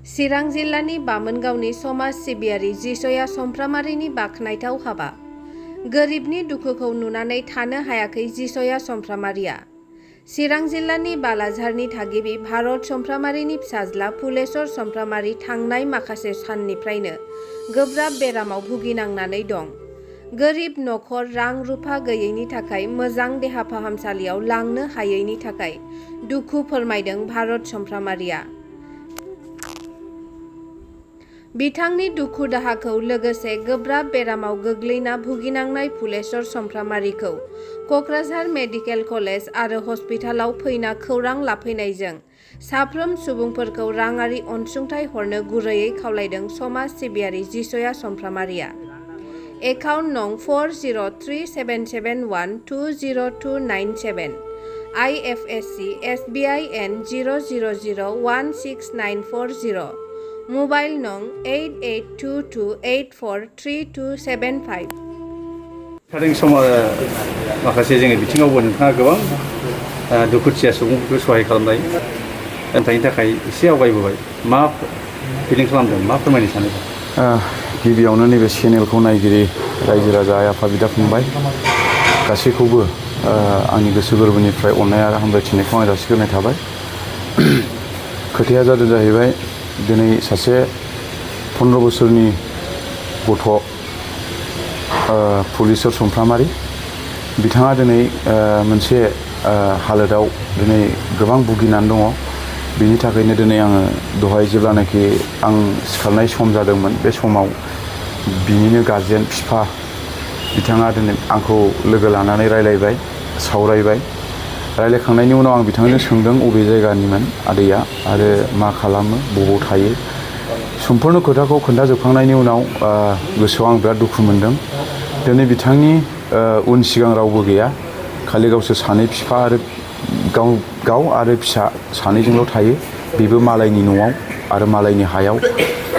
चिरां जिल्लानि बामोनगावनि समाज सिबियारि जिसया समफ्रामारिनि बाख्नायथाव हाबा। गोरिबनि दुखुखौ नुनानै थानो हायाखै जिसया समफ्रामारिया। चिरां जिल्लानि बालाझारनि थागिबि भारत समफ्रामारिनि फिसाज्ला फुलेश्वर समफ्रामारि थांनाय माखासे साननिफ्रायनो गोब्राब बेरामाव भुगिनांनानै दं। गोरिब नखर रां रुफा गैयैनि थाखाय मोजां देहा फाहामसालियाव लांनो हायैनि थाखाय दुखु फोरमायदों भारत समफ्रामारिया। बिथांनि दुखु दाहाखौ लोगोसे गोब्राब बेरामाव गोग्लैना भुगिनांनाय फुलेश्वर समफ्रामारिखौ कक्राझार मेडिकेल कलेज आरो हस्पिटालाव फैना खौरां लाफैनायजों साफ्रोम सुबुंफोरखौ राङारि अनसुंथाइ हरनो गुरैयै खावलायदों समाज सिबियारि जिसया समफ्रामारिया। एकाउन्ट नं 403771202997 IFSC SBIN 000169440 मबाइल नं 8822843275। माखासे जोंनि बिथिङावबो नोंथाङा गोबां दुखुथिया सुबुंफोरखौ सहाय खालामनाय जायनि थाखाय एसे आवगायबोबाय। मा फिलिं खालामदों, मा फोरमायनो सानो? गिबियावनो नैबे चेनेलखौ नायगिरि रायजो राजा आइ आफा बिदा फंबाय गासैखौबो आंनि गोसो गोरबोनिफ्राय अननाय आरो हामलायथिनायखौ आं जासिग्रोनाय थाबाय। खोथाया जादों जाहैबाय दिनै सासे 15 बोसोरनि गथ' फुलेश्वर समफ्रामारि बिथाङा दिनै मोनसे हालोदाव दिनै गोबां भुगिनानै दङ। बिनि थाखायनो दिनै आङो दहाय जेब्लानाखि आं सिखारनाय सम जादोंमोन बे समाव बिनिनो गारजेन बिफा बिथाङा दिनै आंखौ लोगो लानानै रायलायबाय, सावरायबाय। रायलायखांनायनि उनाव आं बिथांजों सोंदों अबे जायगानिमोन आदैया आरो मा खालामो, बबाव थायो। सम्पूर्ण खोथाखौ खोन्थाजोबखांनायनि उनाव गोसोआव आं बिराद दुखु मोनदों। दिनै बिथांनि उन सिगां रावबो गैया, खालि गावसोर सानै बिफा आरो गाव आरो फिसा सानैजोंल' थायो, बेबो मालायनि न'आव आरो मालायनि हायाव।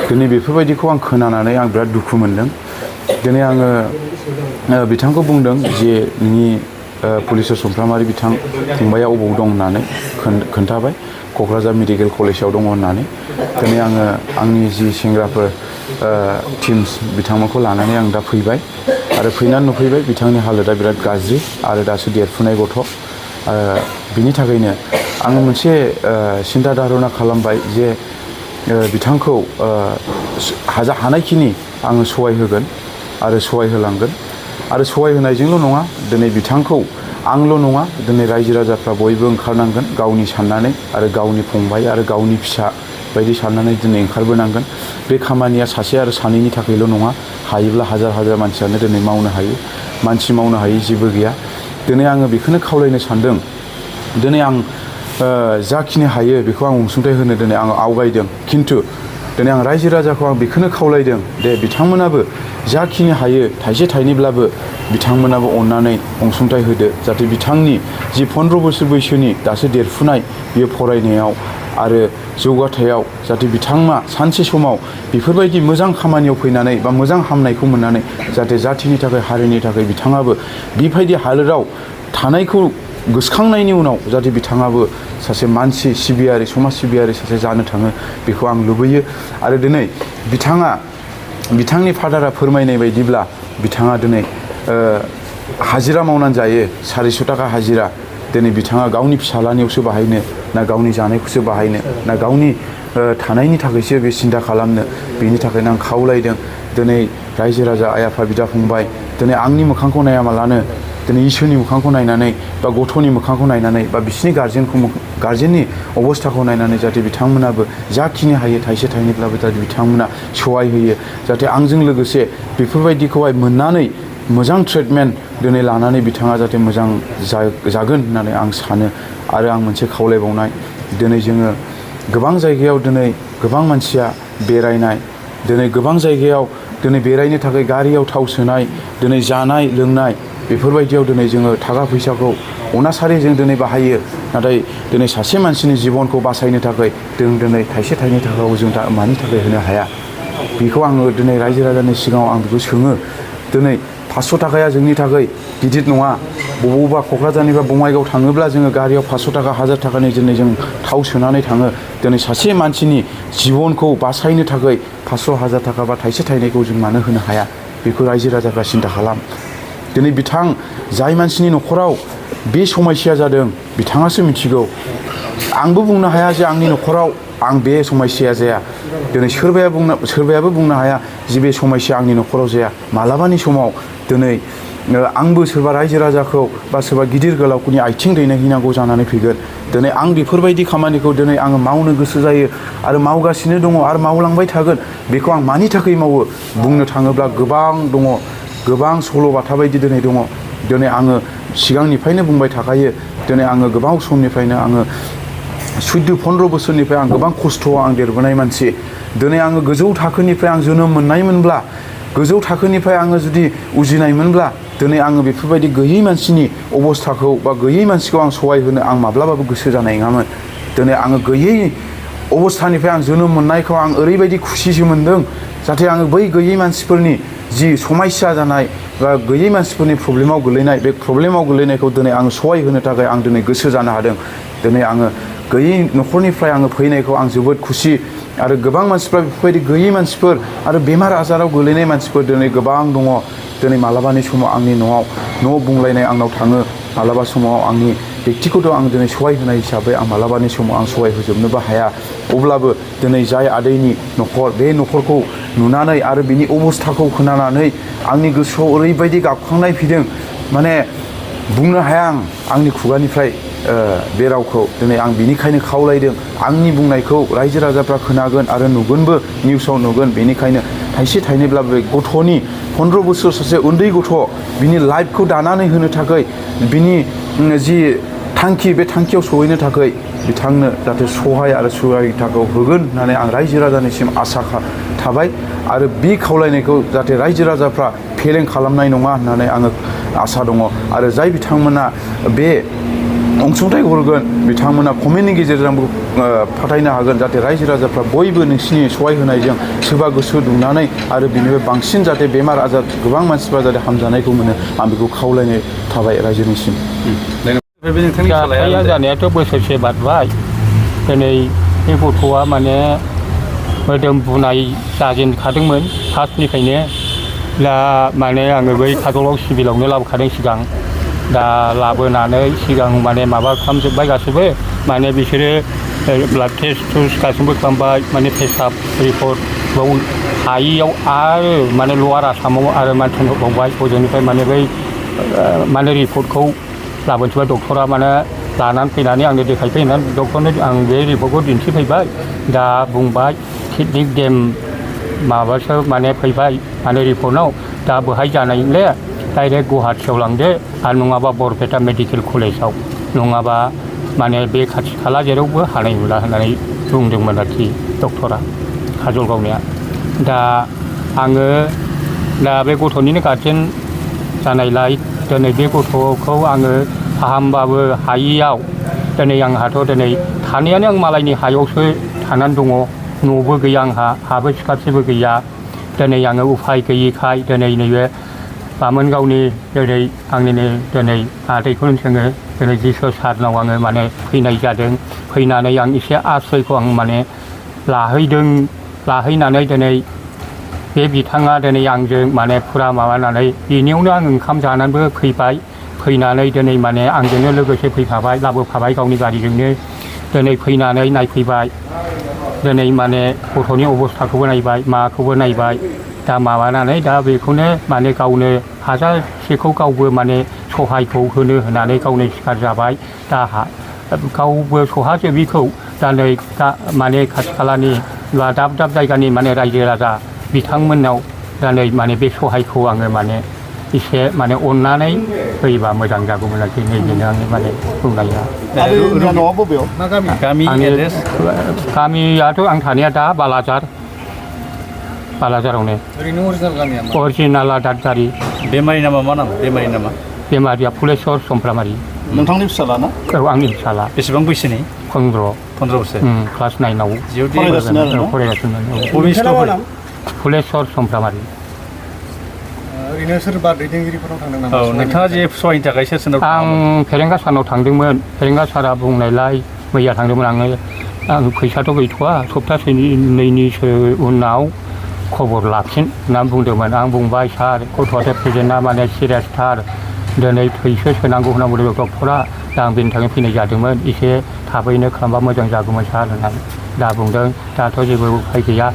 दिनै बेफोरबायदिखौ आं खोनानानै आं बिराद दुखु मोनदों। दिनै आङो बिथांखौ बुंदों जे नोंनि फुलेश्वर समफ्रामारि बिथां फंबाया अबाव दं होननानै खोन्थाबाय। क'क्राझार मेडिकेल कलेजाव दङ होननानै। दिनै आङो आंनि जि सेंग्राफोर टिम्स बिथांमोनखौ लानानै आं दा फैबाय आरो फैनानै नुफैबाय बिथांनि हालोदा बिराद गाज्रि आरो दासो देरफुनाय गथ'। बिनि थाखायनो आङो मोनसे सिन्था धारना खालामबाय जे बिथांखौ हानायखिनि आङो सहाय होगोन आरो सहाय होलांगोन। आरो सहाय होनायजोंल' नङा, दिनै बिथांखौ आंल' नङा, दिनै रायजो राजाफ्रा बयबो ओंखारनांगोन गावनि साननानै आरो गावनि फंबाय आरो गावनि फिसा बायदि साननानै दिनै ओंखारबोनांगोन। बे खामानिया सासे आरो सानैनि थाखायल' नङा, हायोब्ला हाजार हाजार मानसियानो दिनै मावनो हायो। मानसि मावनो हायि जेबो गैया। दिनै आङो बेखौनो खावलायनो सानदों। दिनै आं जाखिनि हायो बेखौ आं अनसुंथाइ होनो दिनै आं आवगायदों। खिन्थु दिनै आं रायजो राजाखौ आं बेखौनो खावलायदों दे बिथांमोनाबो जाखिनि हायो थाइसे थाइनैब्लाबो बिथांमोनाबो अननानै अनसुंथाइ होदो, जाहाथे बिथांनि जि 15 बोसोर बैसोनि दासो देरफुनाय बियो फरायनायाव आरो जौगाथायाव जाहाथे बिथाङा सानसे समाव बेफोरबायदि मोजां खामानियाव फैनानै बा मोजां हामनायखौ मोननानै जाहाथे जाथिनि थाखाय हारिनि थाखाय बिथाङाबो बेबायदि हालोदाव थानायखौ गोसोखांनायनि उनाव जाहाथे बिथाङाबो सासे मानसि सिबियारि, समाज सिबियारि सासे जानो थाङो, बेखौ आं लुबैयो। आरो दिनै बिथांनि फादारा फोरमायनाय बायदिब्ला बिथाङा दिनै हाजिरा मावनानै जायो, 400 थाखा हाजिरा। दिनै बिथाङा गावनि फिसालानियावसो बाहायनो ना गावनि जानायखौसो बाहायनो ना गावनि थानायनि थाखायसो बे सिन्था खालामनो। बेनि थाखायनो आं खावलायदों दिनै रायजो राजा आइ आफा बिदा फंबाय, दिनै आंनि मोखांखौ नायामालानो दिनै इसोरनि मोखांखौ नायनानै बा गथ'नि मोखांखौ नायनानै बा बिसिनि गारजेननि अबस्थाखौ नायनानै जाहाथे बिथांमोनाबो जाखिनि हायो थाइसे थाइनैब्लाबो जाहाथे बिथांमोना सहाय होयो। जाहाथे आंजों लोगोसे बेफोरबायदिखौहाय मोननानै मोजां ट्रिटमेन्ट दिनै लानानै बिथाङा जाहाथे मोजां जागोन होननानै आं सानो। आरो आं मोनसे खावलायबावनाय, दिनै जोङो गोबां जायगायाव दिनै गोबां मानसिया बेरायनाय, दिनै गोबां जायगायाव दिनै बेरायनो थाखाय गारियाव थाव सोनाय, दिनै जानाय लोंनाय बेफोरबायदियाव दिनै जोङो थाखा फैसाखौ अनासारिजों दिनै बाहायो। नाथाय दिनै सासे मानसिनि जिबनखौ बासायनो थाखाय जों दिनै थाइसे थाइनै थाखाखौ जों मानि थाखाय होनो हाया? बेखौ आङो दिनै रायजो राजानि सिगाङाव आं बेखौ सोङो। दिनै 500 थाखाया जोंनि थाखाय गिदिर नङा बबावबा क'क्राझारनिफ्राय बङाइगाव थाङोब्ला जोङो गारियाव 500 थाखा 1000 थाखानि दिनै जों थाव सोनानै थाङो दिनै सासे मानसिनि जिबनखौ बासायनो थाखाय 500 1000 थाखा बा थाइसे थाइनैखौ जों मानो होनो हाया बेखौ रायजो राजाफ्रा सिन्था खालाम दिनै बिथां जाय मानसिनि न'खराव बे समस्या जादों बिथाङासो मिथिगौ आंबो बुंनो हाया जे आंनि न'खराव आं बे समस्याया जाया दिनै सोरबायाबो बुंनो हाया जे बे समस्या आंनि न'खराव जाया मालाबानि समाव दिनै आंबो सोरबा रायजो राजाखौ बा सोरबा गिदिर गोलावफोरनि आथिं दैनायहैनांगौ जानानै फैगोन दिनै आं बेफोरबायदि खामानिखौ दिनै आङो मावनो गोसो जायो आरो मावगासिनो दङ आरो मावलांबाय थागोन बेखौ आं मानि थाखाय मावो बुंनो थाङोब्ला गोबां दङ गोबां सल'बाथा बायदि दिनै आङो सिगांनिफ्रायनो बुंबाय थाखायो दिनै आङो गोबाव समनिफ्रायनो आङो 14-15 बोसोरनिफ्राय आं गोबां खस्थ'आव आं देरबोनाय मानसि दिनै आङो गोजौ थाखोनिफ्राय आं जोनोम मोननायमोनब्ला गोजौ थाखोनिफ्राय आङो जुदि उजिनायमोनब्ला दिनै आङो बेफोरबायदि गैयै मानसिनि अबस्थाखौ बा गैयै मानसिखौ आं सहाय होनो आं माब्लाबाबो गोसो जानाय नङामोन दिनै आङो गैयै अबस्थानिफ्राय आं जोनोम मोननायखौ आं ओरैबायदि खुसिसो मोनदों जाहाथे आङो बै गैयै मानसिफोरनि जि समस्या जानाय बा गैयै मानसिफोरनि प्रब्लेमाव गोलैनाय बे प्रब्लेमाव गोलैनायखौ दिनै आङो सहाय होनो थाखाय आं दिनै गोसो जानो हादों दिनै आङो गैयै न'खरनिफ्राय आङो फैनायखौ आं जोबोद खुसि आरो गोबां मानसिफ्रा बेफोरबायदि गैयै मानसिफोर आरो बेमार आजाराव गोलैनाय मानसिफोर दिनै गोबां दङ दिनै मालाबानि समाव आंनि न' बुंलायनाय आंनाव थाङो मालाबा समाव आंनि बेक्तिगत आं दिनै सहाय होनाय हिसाबै आं मालाबानि समाव आं सहाय होजोबनोबो हाया अब्लाबो दिनै जाय आदैनि न'खर बे न'खरखौ नुनानै आरो बिनि अबस्थाखौ खोनानानै आंनि गोसोआव ओरैबायदि गाबखांनाय फैदों माने बुंनो हाया आंनि खुगानिफ्राय बे रावखौ दिनै आं बिनिखायनो खावलायदों आंनि बुंनायखौ रायजो राजाफ्रा खोनागोन आरो नुगोनबो निउसाव नुगोन बेनिखायनो थाइसे थाइनैब्लाबो बे गथ'नि 15 बोसोर सासे उन्दै गथ' बिनि लाइफखौ दानानै होनो थाखाय बिनि जि थांखि बे थांखियाव सहैनो थाखाय बिथांनो जाहाथे सहाय आरो सहायथाखौ होगोन होननानै आं रायजो राजानिसिम आसा थाबाय आरो बे खावलायनायखौ जाहाथे रायजो राजाफ्रा फेलें खालामनाय नङा होननानै आङो आसा दङ आरो जाय बिथांमोना बे अनसुंथाइ हरगोन बिथांमोना कमेन्टनि गेजेरजों फोथायनो हागोन जाहाथे रायजो राजाफ्रा बयबो नोंसिनि सहाय होनायजों सोरबा गोसो दुंनानै आरो बिनिफ्राय बांसिन जाहाथे बेमार आजार गोबां मानसिफ्रा जाहाथे हामजानायखौ मोनो आं बेखौ खावलायनाय थाबाय रायजोनिसिम जाथाया जानायाथ' बोसोरसे बारबाय दिनै बे गथ'आ माने मोदोम बुनाय जाजेनखादोंमोन फार्स्टनिफ्रायनो दा माने आङो बै काजलगाव सिभिलावनो लाबोखादों सिगां दा लाबोनानै सिगां माने माबा खालामजोब्बाय गासैबो माने बिसोरो ब्लाड टेस्ट गासैबो खालामबाय माने पेसाब रिपर्ट बाव हायियाव आरो माने लवार आसामाव आरो माने थिनहरबावबाय हजोंनिफ्राय माने बै माने रिपर्टखौ लाबोनोसैबाय डक्टरा माने लानानै फैनानै आंनो देखायफैनानै डक्टरनो आं बे रिपर्टखौ दिन्थिफैबाय दा बुंबाय किडनि डेम माबासो माने फैबाय माने रिपर्टआव दा बेहाय जानायले डाइरेक्ट गुवाहाटियाव लांदो आरो नङाबा बरपेटा मेडिकेल कलेजाव नङाबा माने बे खाथि खाला जेरावबो हानाय नंला होननानै बुंदोंमोन आरोखि डक्टरा काजलगावनिया दा आङो दा बे गथ'निनो गार्जेन जानायलाय दिनै बे गथ'खौ आङो फाहामबाबो हायियाव दिनै आंहाथ' दिनै थानायानो आं मालायनि हायावसो थानानै दङ न'बो गैया आंहा हाबो सिखाबसेबो गैया दिनै आङो उफाय गैयिखाय दिनै नैबे बामोनगावनि दिनै आंनिनो दिनै आदैखौनो जोङो दिनै जिसु सारनाव आङो माने फैनाय जादों फैनानै आं एसे आश्रयखौ आं माने लाहैनानै दिनै बे बिथाङा दिनै आंजों माने फुरा माबानानै बेनियावनो आं ओंखाम जानानैबो फैबाय फैनानै दिनै माने आंजोंनो लोगोसे फैफाबाय लाबोफाबाय गावनि गारिजोंनो दिनै फैनानै नायफैबाय दिनै माने गथ'नि अबस्थाखौबो नायबाय माखौबो नायबाय दा माबानानै दा बेखौनो माने गावनो हाजासेखौ गावबो माने सहायखौ होनानै गावनो सिखार जाबाय दा गावबो सहाजोबिखौ दा नै माने खाथि खालानि बा दाब दाब जायगानि माने रायजो राजा बिथांमोननाव दा नै माने बे सहायखौ आङो माने एसे माने अननानै होयोबा मोजां जागौमोन आरोखि नैबेनो आंनि माने बुंनाया गामियाथ' आं थानाया दा बालाजारावनो अरिजिनाला दादगारि बेमारि नामा मा नाम बेमारि नामा बेमारिया फुलेस्वर समफ्रामारि नोंथांनि फिसाला ना औ आंनि फिसाला बेसेबां बैसोनि 15 बोसोर क्लास 9आव फरायगासिनो फुलेस्वर समफ्रामारि ओरैनो सोरबा दैदेनगिरिफोराव थांदों नामा? औ नोंथाङा जे सहायनि थाखाय सोर सोरनाव आं फेरेंगा सारनाव थांदोंमोन फेरेंगा सारा बुंनायलाय मैया थांदोंमोन आं फैसाथ' गैथ'वा सप्तासेनिसो उनाव खबर लाफिन होनना बुंदोंमोन आं बुंबाय सार गथ'आथ' प्रेजेन्टआ माने सिरियासथार दिनै थैसो सोनांगौ होनना बुंदों डक्टरा दा आं बेनि थाखाय फैनाय जादोंमोन एसे थाबैनो खालामबा मोजां जागौमोन सार होननानै दा बुंदों दाथ' जेबो उफाय गैया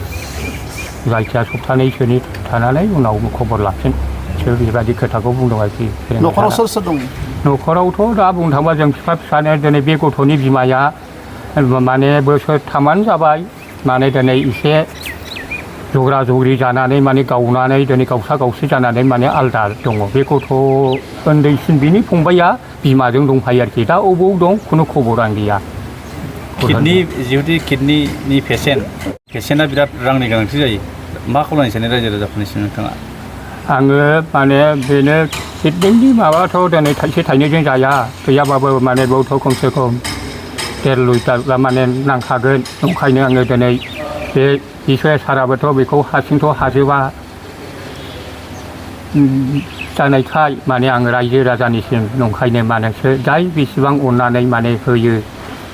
जायखिया सप्तानैसोनि थानानै उनाव खबर लाफिन बिसोर बेबायदि खोथाखौ बुंदों आरोखि न'खराव सोर सोर दं? न'खरावथ' दा बुंनो थाङोबा जों बिफा फिसानो दिनै बे गथ'नि बिमाया माने बोसोरथामानो जाबाय माने दिनै एसे जग्रा जग्रि जानानै माने गावनानै दिनै गावसा गावसि जानानै माने आलदा दङ बे गथ' उन्दैसिन बिनि फंबाया बिमाजों दंफायो आरोखि दा अबाव दं खुनु खबरानो गैया जिहेतु किडनिनि पेसेन्टआ बिराद रांनि गोनांथि जायो मा खालामनो सानो रायजो राजाफोरनिसिम नोंथाङा? आङो माने बेनो किडनिनि माबाथ' दिनै थाइसे थाइनैजों जाया गैयाबाबो माने बेयावथ' खमसे खम 1.5 लिटार माने नांखागोन ओंखायनो आङो दिनै बे बिसया साराबोथ' बेखौ हारसिंथ' हाजोबा जानायखाय माने आङो रायजो राजानिसिम नंखायनो मानोसो जाय बेसेबां अननानै माने होयो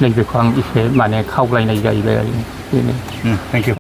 नैबेखौ आं एसे माने खावलायनाय जाहैबाय आरो बेनो। Thank you.